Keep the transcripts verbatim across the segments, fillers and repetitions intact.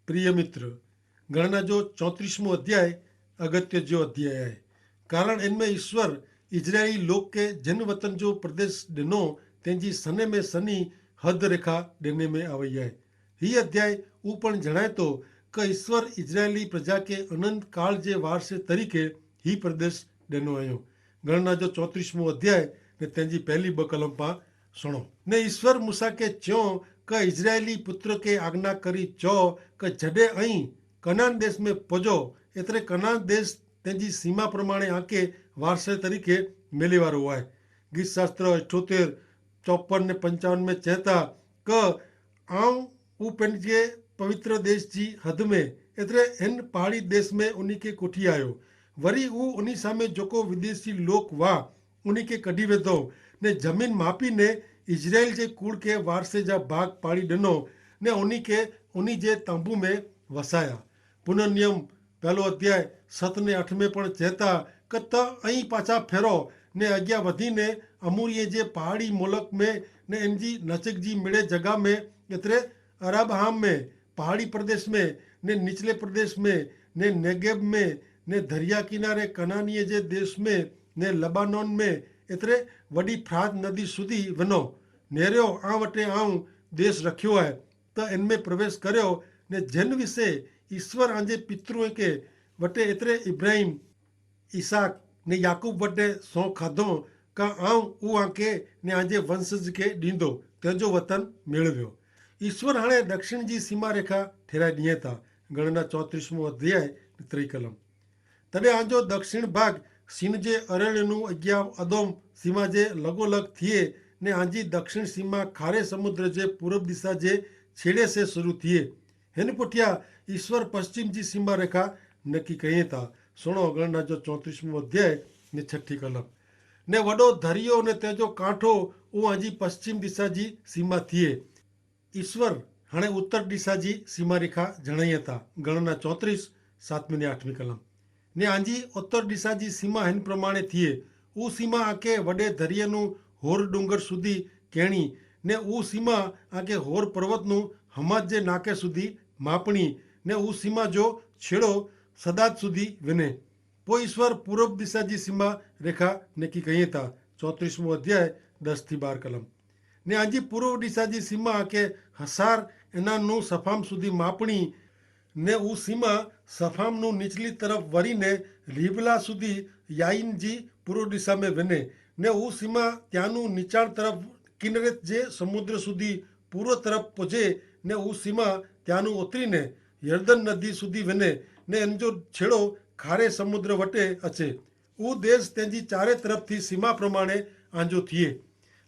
પ્રિય મિત્ર, ગણના જો ચોત્રીસમો અધ્યાય અગત્ય જો અધ્યાય હૈ. કારણ એન મેં ઈસ્વર ઇઝરાયેલી લોક કે જેન વતન જો પ્રદેશ દેનો તેની સને મેં સની હદ રેખા દેને મેં આવય હૈ. હી અધ્યાય ઉપણ જણાયતો કે ઈસ્વર ઇઝરાયેલી પ્રજા કે અનંતકાળ જે વારસે તરીકે હી પ્રદેશ દેનો આયો. ગણના જો ચોત્રીસમો અધ્યાય ને તેની પહેલી બકલમ પા સુણો. ને ઈસ્વર મૂસા કે ચ્યો કે ઇઝરાયેલી પુત્ર કે આજ્ઞા કરી ચો કે જડે અહીં કનાન દેશ મેં પજો એતરે કનાન દેશ તેની સીમા પ્રમાણે આંકે વારસે તરીકે મેલેવારો હોય. ગીતશાસ્ત્ર અઠ્યોતેર ચોપન ને પંચાવન મેં ચેતા કે આઉં ઉપને પવિત્ર દેશ જી હદ મેં એતરે હેન પહાડી દેશ મેં ઉની કે કોઠી આયો. વરી ઉ ઉની સામે જોકો વિદેશી લોક વાહ ઉની કે કઢ઼ી વેધો ને જમીન માપી ને ઇઝરાયેલ જે કુળ કે વારસે જા ભાગ પાડી દનો ને ઉની કે ઉની જે તંબુ મેં વસાયા. પુનર્નિયમ પહેલો અધ્યાય સત ને આઠ મેં પણ ચેતા કે ત અહીં પાછા ફેરો ને અગિયા વધી ને અમૂરિયે જે પહાડી મોલક મેં ને એન જી નચક જી મિડે જગા મેં એતરે અરાબહામ મેં પહાડી પ્રદેશ મેં ને નીચલે પ્રદેશ મેં ને નેગેબ મેં ને ધરિયા કિનારે કનાનીય જે દેશ મેં ને લબાનોન મેં એતરે વડી ફ્રાત નદી સુધી વનો. નેર્યો આ વટે આઉં દેશ રખ્યો હૈ. તો એન મેં પ્રવેશ કર્યો ને જેન વિશે ઈસ્વર આજે પિતૃએ કે વટે એતરે ઇબ્રાહિમ ઇસાક ને યાકૂબ વટે સોં ખાધો કા આઉં ઉઆંકે ને આજે વંશજ કે દીંદો તેજો વતન મેળવ્યો. ઈસ્વર હણે દક્ષિણ જી સીમા રેખા ઠેરાઈ દિયે તા. ગણના ચોત્રીસમો અધ્યાય ત્રિકલમ. તદે આજો દક્ષિણ ભાગ સિન જે અરેણનું અગિયા અદોમ સીમા જે લગોલગ થિયે ને આજી દક્ષિણ સીમા ખારે સમુદ્ર જે પૂરબ દિશા જે છેડે સે શરૂ થિયે. હેન પુઠ્યા ઈસ્વર પશ્ચિમ જી સીમા રેખા નક્કી કહિયે તા. સુણો ગણના જો ચોત્રીસમો અધ્યાય ને છઠી કલમ. ને વડો ધરિયો ને તેજો કાંઠો ઉ આજી પશ્ચિમ દિશા જી સીમા થિયે. ઈસ્વર હણે ઉત્તર દિશા જી સીમા રેખા જણાઈ હતા. ગણના ચોત્રીસ સાતમી ને આઠમી કલમ. ને આજી ઉત્તર દિશા જી સીમા હેન પ્રમાણે થિયે. ઉ સીમા આકે વડે ધરિયાનું હોર ડુંગર સુધી કહેણી ને ઉ સીમા આકે હોર પર્વતનું હમાદ જે નાકે સુધી માપણી ને ઉ સીમા જો છેડો સદાત સુધી વેને. પોઈસ્વર પૂરબ દિશા જી સીમા રેખા નેકી કહિયે તા. ચોત્રીસમો અધ્યાય દસ થી બાર કલમ. ને આજી પૂરબ દિશા જી સીમા કે હસાર એનાનું સફામ સુધી માપણી ને ઉ સીમા સફામનું નીચલી તરફ વરી ને રિબલા સુધી યાઈન જી પૂરબ દિશા મેં વેને. ને ઉ સીમા ત્યાંનું નીચાણ તરફ કિનરેત જે સમુદ્ર સુધી પૂર્વ તરફ પોજે ને ઉ સીમા ત્યાંનું ઓતરી ને યર્દન નદી સુધી વેને ને એન જો છેડો ખારે સમુદ્ર વટે અછે. ઉ દેશ તેની ચારે તરફથી સીમા પ્રમાણે આંજો થિયે.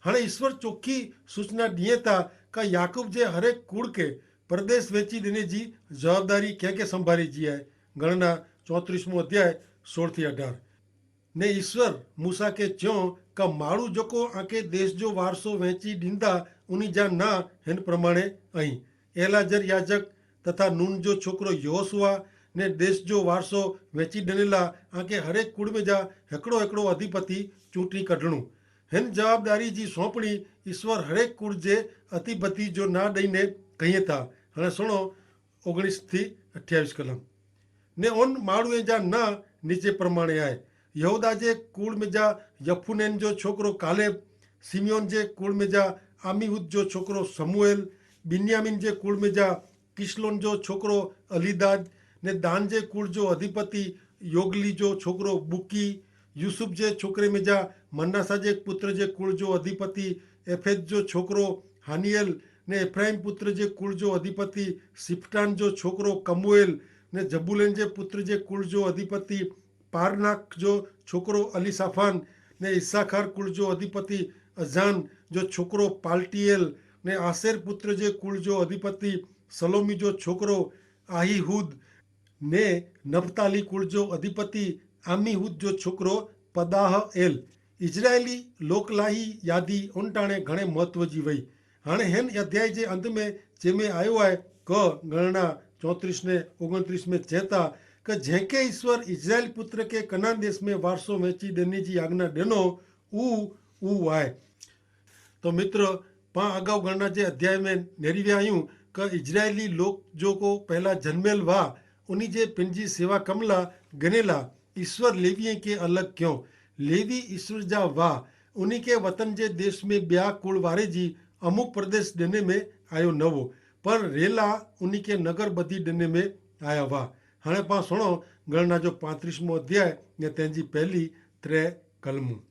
હણે ઈસ્વર ચોખી સૂચના દિયે તા કા યાકૂબ જે હરેક કુળ કે પરદેશ વેચી દેને જી જવાબદારી કેંકે સંભારી જી આય. ગણના ચોત્રીસમો અધ્યાય સોળ થી અઢાર. ને ઈસ્વર મૂસા કે ચ્યો કા માળુ જોકો આંકે દેશ જો વારસો વેચી દીંદા ઉની જા ના હેન પ્રમાણે અહીં એલાજર યાજક તથા નૂન જો છોકરો યહોસુઆ ને દેશ જો વારસો વેચી દનેલા આંકે હરેક કુળમે જા હેકડો હેકડો અધિપતિ ચૂંટણી કઢણું. હેન જવાબદારી જી સોંપણી ઈસ્વર હરેક કુળ જે અધિપતિ જો ના દઈને કહિયે તા. હણે સુણો ઓગણીસ થી અઠ્યાવીસ કલમ. ને ઓન માળુએ જા ના નીચે પ્રમાણે આય. યહૂદા જે કુળ મેં જા યફુનેન જો છોકરો કાલેબ, સિમિયોન જે કુળ મેં જા આમીહૂદ જો છોકરો સમૂએલ, બિન્યામિન જે કુળ મેં જા કિસ્લોન જો છોકરો અલીદાદ, ને દાન જે કુળ જો અધિપતિ યોગલી જો છોકરો બુકી, યુસુફ જે છોકરે મેં જા મન્નાસા જે પુત્ર જે કુળ જો અધિપતિ એફેદ જો છોકરો હાનિયેલ, ને એફ્રાઇમ પુત્ર જે કુળ જો અધિપતિ સિફટાન જો છોકરો કમૂએલ, ને જબૂલેન જે પુત્ર જે કુળ જો અધિપતિ પારનાક જો છોકરો અલિસાફાન, ને ઇસ્સાખાર કુળ જો અધિપતિ અઝાન જો છોકરો પાલ્ટિયેલ, ને આશેર પુત્ર જે કુળ જો અધિપતિ સલોમી જો છોકરો આહીહૂદ, ને નફતાલી કુળ જો અધિપતિ આમીહૂદ જો છોકરો પદાહ એલ. ઇઝરાયેલી લોકલાહી યાદી ઉનટાણે ઘણે મહત્વ જી વય. હાણે હેન અધ્યાય જે અંત મેં જેમે આયો આય, ક ગણના ચોત્રીસ ને ઓગણત્રીસ મેં ચેતા કે જેંકે ઈસ્વર ઇઝરાયેલ પુત્ર કે કનાન દેશ મેં વારસો વેચી દેની જી આજ્ઞા દેનો ઉ ઉ આય. તો મિત્ર, પાં અગાઉ ગણના જે અધ્યાય મેં નેરીવ્યા આયું ઇઝરાયેલી લોક જો કો પહેલા જન્મેલ વાહ ઉની જે પિનજી સેવા કમલા ગનેલા ઇશ્વર લેવીએ કે અલગ ક્યો. લેવી ઇશ્વર જા વાહ ઉની કે વતન જે દેશ મેં બ્યા કુળ વારે જી અમુક પ્રદેશ દેને મેં આયો નવો. પણ રેલા ઉની કે નગર બધી દેને મેં આયા વાહ. હણે પા સુણો ગણના જો પાંત્રીસમો અધ્યાય ને તેની પહેલી ત્રે કલમું.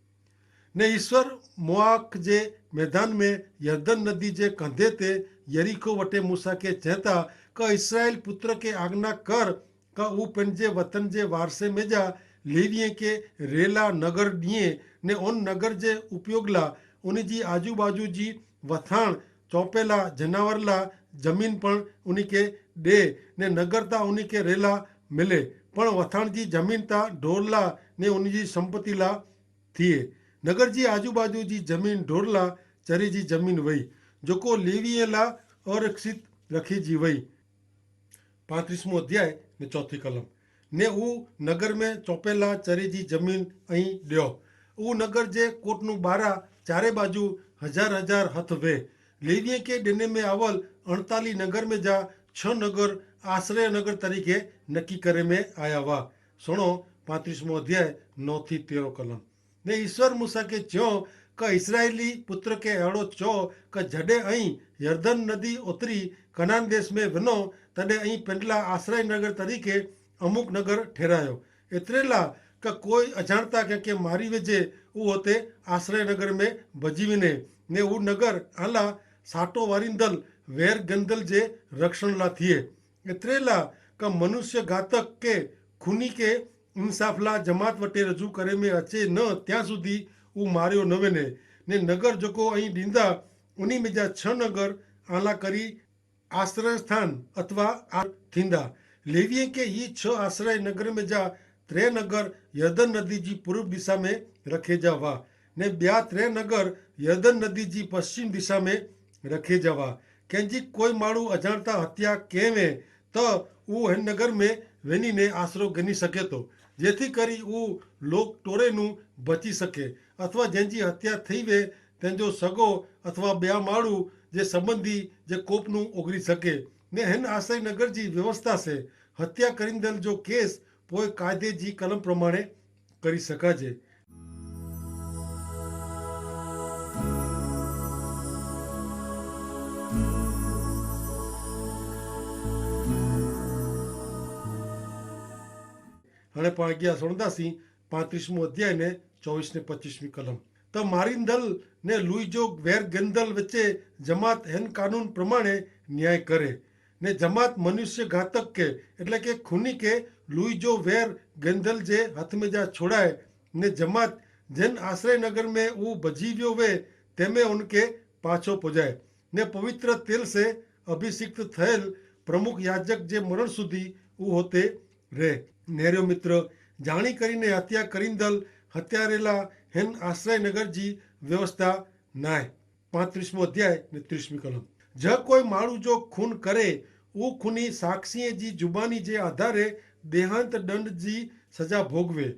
ને ઇશ્વર મોઆખ જે મેદાન મેં યર્દન નદી જે કંધે તે યરીખો વટે મૂસા કે ચેતા, કે ઇસ્રાયેલ પુત્ર કે આજ્ઞા કર કે ઉપને જે વતન જે વારસે મેં જા લેવીએ કે રેલા નગર દિયે ને ઓન નગર જે ઉપયોગલા ઉની જી આજુબાજુ જી વથાણ ચોપેલા જનાવરલા જમીન પણ ઉની કે દે ને નગર તા ઉની કે રેલા મિલે. પણ વથાણ જી જમીન તા ઢોરલા ને ઉની જી સંપત્તિલા થિયે. નગર જી આજુબાજુ જી જમીન ઢોરલા ચરી જી જમીન વય જોકો લેવીએ લા અરક્ષિત રખી જી વય. પાંત્રીસમો અધ્યાય ને ચોથી કલમ. ને ઉ નગર મેં ચોપેલા ચરી જી જમીન અહીં દ્યો. ઉ નગર જે કોટનું બારા ચારે બાજુ હજાર હજાર હથ વે. લેવીએ કે દેને મેં આવલ અણતાલી નગર મેં જા છ નગર આશ્રય નગર તરીકે નક્કી કરે મેં આયા વા. સુણો પાંત્રીસમો અધ્યાય નવ થી તેરો કલમ. ને ઇશ્વર મૂસા કે ચ્યો કે ઇસ્રાયેલી પુત્ર કે એડો ચો કે જડે અહીં યર્દન નદી ઉતરી કનાન દેશ મેં વનો તદે અહીં પેંડલા આશ્રય નગર તરીકે અમુક નગર ઠેરાયો. એતરેલા કે કોઈ અજાણતા કે કે મારી વેજે ઉ હોતે આશ્રય નગર મેં ભજીવીને ને ઉ નગર આલા સાટો વારિંદલ વેર ગંદલ જે રક્ષણ લા થિયે. એતરેલા કે મનુષ્ય ઘાતક કે ખૂની કે ઇન્સાફલા જમાત વટે રજૂ કરે મેં અચે ન ત્યાં સુધી ઉં માર્યો નવે ને. ને નગર જોકો અહીં દીંદા ઉની મેં જા છ નગર આલા કરી આશ્રયસ્થાન અથવા આ થીંદા. લેવીએ કે હી છ આશ્રય નગર મેં જા ત્રે નગર યર્દન નદી જી પૂર્વ દિશા મેં રખે જા વા ને બ્યા ત્રે નગર યર્દન નદી જી પશ્ચિમ દિશા મેં રખે જા વા. કેંજી કોઈ માણુ અજાણતા હત્યા કહેવે તો ઉહ હેન નગર મેં વેની ને આશરો ગની સકે તો જેથી કરી ઉહ લોક ટોરે નું બચી સકે અથવા જેન જી હત્યા થઈ વે તેન જો સગો અથવા બ્યા માણુ જે સંબંધી જે કોપ નું ઓગરી સકે. ને હેન આશય નગર જી વ્યવસ્થા સે હત્યા કરીંદલ જો કેસ પોય કાયદે જી કલમ પ્રમાણે કરી સકાજે. હણે પાં અગિયા સુણદા સી પાંત્રીસમું અધ્યાય ને ચોવીસ ને પચ્ચીસમી કલમ. તો મારીંદલ ને લુઈ જો વેર ગેંદલ વચ્ચે જમાત હેન કાનૂન પ્રમાણે ન્યાય કરે. ને જમાત મનુષ્ય ઘાતક કે એટલે કે ખુની કે લુઈ જો વેર ગેંદલ જે હથ મેં જા છોડાય. ને જમાત જેન આશ્રય નગર મેં ઉ ભજીવ્યો વે તેમે ઉનકે પાછો પોજાય. ને પવિત્ર તેલ સે અભિષિક્ત થયેલ પ્રમુખ યાજક જે મરણ સુધી ઉ હોતે રહે. નેર્યો મિત્ર, જાણી કરીને હત્યા કરીંદલ હત્યારેલા હેન આશ્રય નગર જી વ્યવસ્થા નાય. પાંત્રીસમો અધ્યાય ને ત્રીસમી કલમ. જ કોઈ માણુ જો ખૂન કરે ઉ ખૂની સાક્ષીએ જી જુબાની જે આધારે દેહાંત દંડ જી સજા ભોગવે.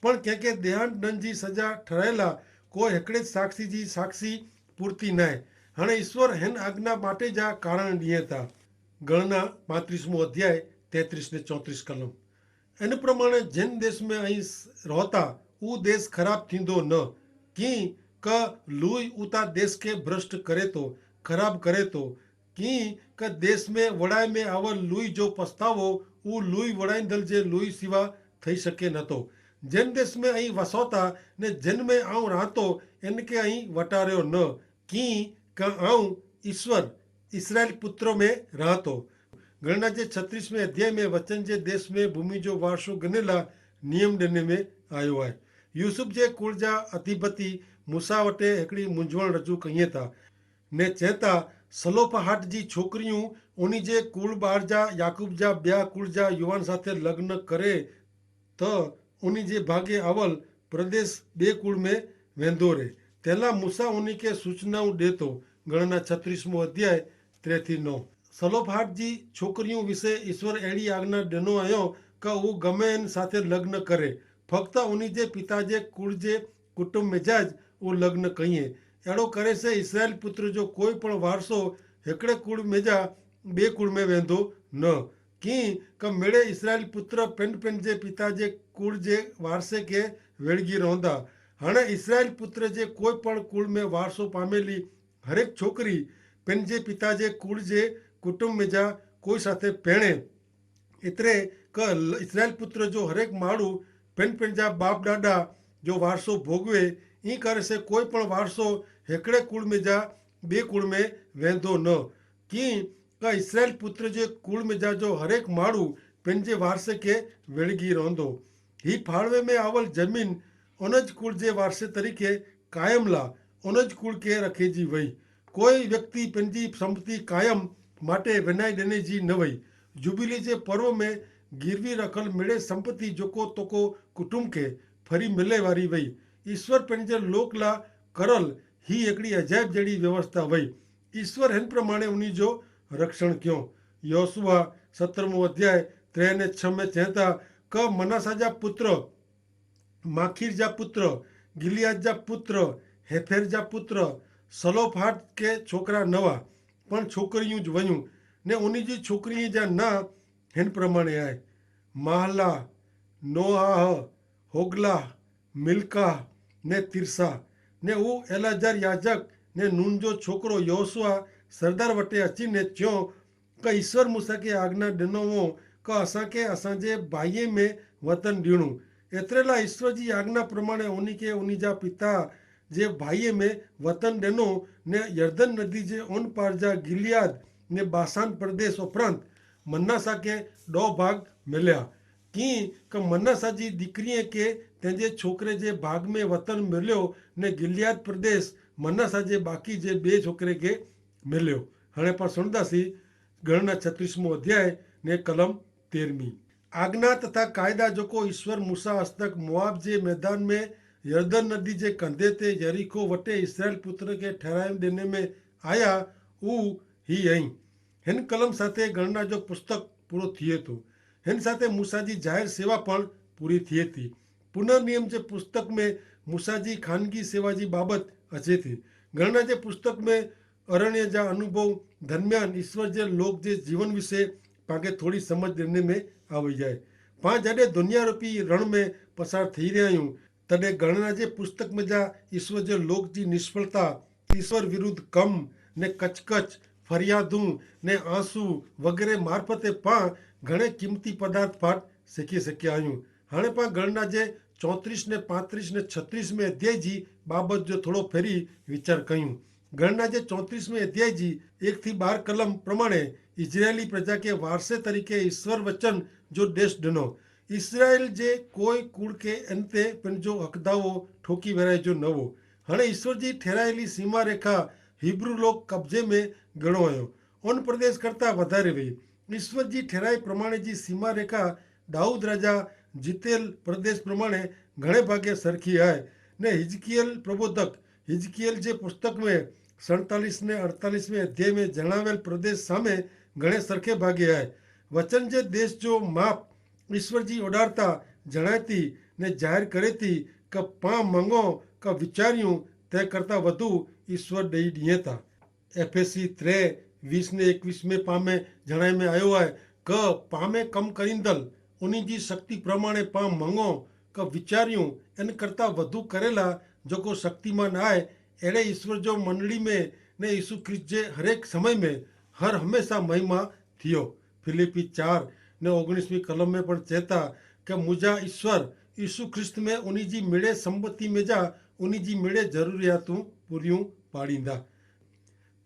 પણ કેંકે દેહાંત દંડ જી સજા ઠરાયેલા કોઈ હેકડ઼ે જ સાક્ષી જી સાક્ષી પૂરતી નાય. હણે ઈસ્વર હેન આજ્ઞા માટે જા કારણ દિયે તા. ગણના પાંત્રીસમો અધ્યાય તેત્રીસ ને ચોત્રીસ કલમ. એન પ્રમાણે જેન દેશ મેં અહીં રોતા ઉ દેશ ખરાબ થીંદો ન. કિંક લુઈ ઉતા દેશ કે ભ્રષ્ટ કરે તો ખરાબ કરે તો કિંક દેશ મેં વડાઈ મેં આવલ લુઈ જો પસ્તાવો ઉ લુઈ વડાઈ દલ જે લુઈ સિવા થઈ શકે નતો. જેન દેશ મેં અહીં વસોતા ને જેન મેં આઉં રાંતો એન કે અહીં વટાર્યો ન. કિંક આઉં ઈસ્વર ઇસ્રાયેલ પુત્રો મેં રાંતો. ગણના જે છત્રીસમે અધ્યાય મેં વચન જે દેશ મેં ભૂમિ જો વારસો ગનેલા નિયમ ડેને મેં આયો હૈ. યુસુફ જે કુળ જા અધિપતિ મૂસા વટે હેકડી મુંજવણ રજૂ કહિયે તા. ને ચેતા સલોફહાટ જી છોકરીયું ઉની જે કુળ બાર જા યાકૂબ જા બ્યા કુળ જા યુવાન સાથે લગ્ન કરે તો ઉની જે ભાગે આવલ પ્રદેશ બે કુળ મેં વેંધો રે. તેલા મૂસા ઉની કે સૂચનાઓ દેતો. ગણના છત્રીસમો અધ્યાય ત્રેથી નો. સલોફહાટ જી છોકરીઓ વિશે ઈસ્વર એડી આજ્ઞા દેનો આયો કે ઉ ગમે એન સાથે લગ્ન કરે. ફક્ત ઉની જે પિતા જે કુળ જે કુટુંબ મેં જા જ ઉ લગ્ન કહિયે. એડો કરે સે ઇસ્રાયેલ પુત્ર જો કોઈ પણ વારસો હેકડ઼ે કુળ મેં જા બે કુળ મેં વેંધો ન. કિંક મેળે ઇસરાયેલ પુત્ર પેન પેન જે પિતા જે કુળ જે વારસે કે વેળગી રોંધા. હણે ઇસરાયેલ પુત્ર જે કોઈ પણ કુળ મેં વારસો પામેલી હરેક છોકરી પેન જે પિતા જે કુળ જે કુટુંબ મેં જા કોઈ સાથે પેણે. એતરે કે ઇસરાયેલ પુત્ર જો હરેક માળું પેન પેન જા બાપ દાદા જો વારસો ભોગવે, ઈ કરે સે કોઈ પણ વારસો હેકડ઼ે કુળ મેં જા બે કુળ મેં વેંધો ન. કિંક ઇસરાયેલ પુત્ર જે કુળ મેં જા જો હરેક માળું પેન જે વારસે કે વેળગી રોંધો. હી ફાળવે મેં આવલ જમીન અનજ કુળ જે વારસે તરીકે કાયમ લા અનજ કુળ કે રખે જી વય. કોઈ વ્યક્તિ પેનજી સંપત્તિ કાયમ માટે વેનાઈ દેને જી ન વય. જુબિલી જે પર્વ મેં ગિરવી રખલ મેળે સંપત્તિ જોકો તોકો કુટુંબ કે ફરી મિલે વારી વય. ઈસ્વર પેનજે લોક લા કરલ હી એકડી અજાયબ જેડી વ્યવસ્થા વય. ઈસ્વર હેન પ્રમાણે ઉની જો રક્ષણ ક્યો. યોસુઆ સત્તરમો અધ્યાય ત્રે ને છમે ચેતા, કે મનાસા જા પુત્ર માખીર જા પુત્ર ગિલિયાદ જા પુત્ર હેફેર જા પુત્ર સલોફાટ કે છોકરા નવા, પણ છોકરિયું જ વયું. ને ઉની જી છોકરી જા ના હેન પ્રમાણે આય: માહલા, નોઆહ, હોગલા, મિલકાહ, ને તિર્સા. ને ઉ એલાજાર યાજક ને નૂન જો છોકરો યોસુઆ સરદાર વટે અચી ને ચ્યો, કે ઈસ્વર મૂસા કે આજ્ઞા દેનો વો, કે અસાંકે અસાંજે ભાઈએ મેં વતન દીણું. એતરેલા ઈસ્વર જી આજ્ઞા પ્રમાણે ઉની કે ઉની જા પિતા જે ભાઈએ મેં વતન દેનો, ને યર્દન નદી જે ઓન પાર જા ગિલિયાદ ને બાસાન પ્રદેશ ઉપરાંત મન્નાસા કે દો ભાગ મેલ્યા. કિંક કે મન્નાસા જી દીકરીએ કે તેજે છોકરે જે ભાગ મેં વતન મેલ્યો, ને ગિલિયાદ પ્રદેશ મન્નાસા જે બાકી જે બે છોકરે કે મેલ્યો. હણે પણ સુણદાસી ગણના છત્રીસમો અધ્યાય ને કલમ તેરમી. આજ્ઞા તથા કાયદા જોકો ઈસ્વર મૂસા હસ્તક મોઆબ જે મેદાન મેં યર્દન નદી જે કંધે તે યરીખો વટે ઈસ્રાયેલ પુત્ર કે ઠેરાઈ દેને મેં આયા, ઉ હી અહીં. હેન કલમ સાથે ગણના જો પુસ્તક પૂરો થિયે તો. હેન સાથે મૂસા જી જાહેર સેવા પણ પૂરી થિયે થી. પુનર્નિયમ જે પુસ્તક મેં મૂસા જી ખાનગી સેવા જી બાબત અચે થી. ગણના જે પુસ્તક મેં અરણ્ય જા અનુભવ ધરમિયાન ઈસ્વર જે લોક જે જીવન વિશે પાંકે થોડી સમજ દેને મેં આવે જાય. પાં જડે દુનિયારૂપી રણ મેં પસાર થઈ રહ્યા હું, તદે ગણના જે પુસ્તક મેં જા ઈસ્વર જે લોક જી નિષ્ફળતા, ઈસ્વર વિરુદ્ધ કમ ને કચકચ, ફરિયાદું ને આંસુ વગેરે મારફતે પાં ઘણે કિંમતી પદાર્થ પાઠ શીખી શક્યા આયું. હણે પાં ગણના જે ચોત્રીસ ને પાંત્રીસ ને છત્રીસ મેં અધ્યાય જી બાબત જો થોડો ફેરી વિચાર કહ્યું. ગણના જે ચોત્રીસ મેં અધ્યાય જી એક થી બાર કલમ પ્રમાણે ઇઝરાયેલી પ્રજા કે વારસે તરીકે ઈસ્વર વચન જો દેશ ડનો. ઇસ્રાયેલ જે કોઈ કુળ કે અંતે પણ જો હકદાવો ઠોકી વેરાય જો નવો. હણે ઈસ્વર જી ઠેરાયેલી સીમારેખા હિબ્રૂ લોક કબજે મેં ગણો અયો. અન પ્રદેશ કરતા વધારે વય. ઈસ્વર જી ઠેરાઈ પ્રમાણે જી સીમારેખા દાઉદ રાજા જીતેલ પ્રદેશ પ્રમાણે ઘણે ભાગે સરખી આય. ને હિઝકિયેલ પ્રબોધક હિઝકિયેલ જે પુસ્તક મેં સડતાલીસ ને અડતાલીસ મેં અધ્યાય મેં જણાવેલ પ્રદેશ સામે ઘણે સરખે ભાગે આય. વચન જે દેશ જો માપ ઈસ્વર જી ઓડારતા જણાયતી ને જાહેર કરેતી, કે પાં મંગો કે વિચાર્યું તે કરતા વધુ ઈસ્વર દઈ દિયેતા. એફેસી ત્રે વીસ ને એકવીસ મેં પામે જણાય મેં આયો હૈ, કે પામે કમ કરીંદલ ઉની જી શક્તિ પ્રમાણે પાં મંગો કે વિચાર્યું એન કરતા વધુ કરેલા જોકો શક્તિમાન આય. એડે ઈસ્વર જો મંડળી મેં ને ઈસુ ખ્રિસ્ત જે હરેક સમય મેં હર હમેંશા મહિમા થિયો. ફિલિપ્પી ચાર ને ઓગણીસમી કલમ મેં પણ ચેતા, કે મુઝે ઈસ્વર ઈસુ ખ્રિસ્ત મેં ઉની જી મેડે સંપત્તિ મેં જા ઉની જી મેડે જરૂરિયાતું પૂર્યું પાડીંદા.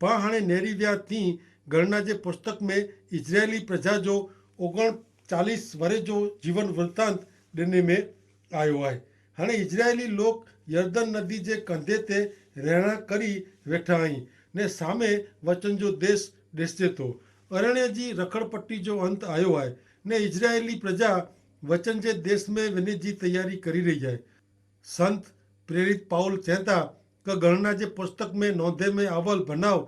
પાં હણે નેરી વ્યા તી ગણના જે પુસ્તક મેં ઇઝરાયેલી પ્રજા જો ઓગણ ચાલીસ વરે જો જીવન વૃત્તાંત દેને મેં આયો આય. હણે ઇઝરાયેલી લોક યર્દન નદી જે કંધે તે રહેણા કરી વેઠા અહીં, ને સામે વચન જો દેશ દેસે તો. અરણ્ય જી રખડપટ્ટી જો અંત આયો આય, ને ઇઝરાયેલી પ્રજા વચન જે દેશ મેં વેને જી તૈયારી કરી રહી આય. સંત પ્રેરિત પાઉલ ચેતા, કે ગણના જે પુસ્તક મેં નોંધે મેં આવલ ભનાવ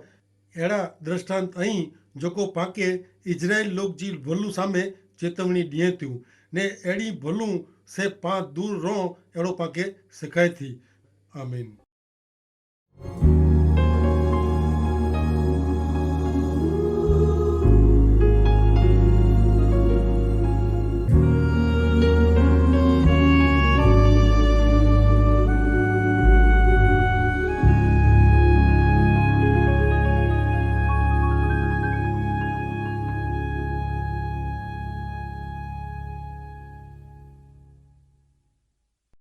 એડા દ્રષ્ટાંત અહીં જોકો પાંકે ઇઝરાયેલ લોક જી ભોલુ સામે ચેતવણી દિયે તું, ને એડી ભોલુ સે પાં દૂર રોં એડો પાંકે સિખાય થી. આમીન.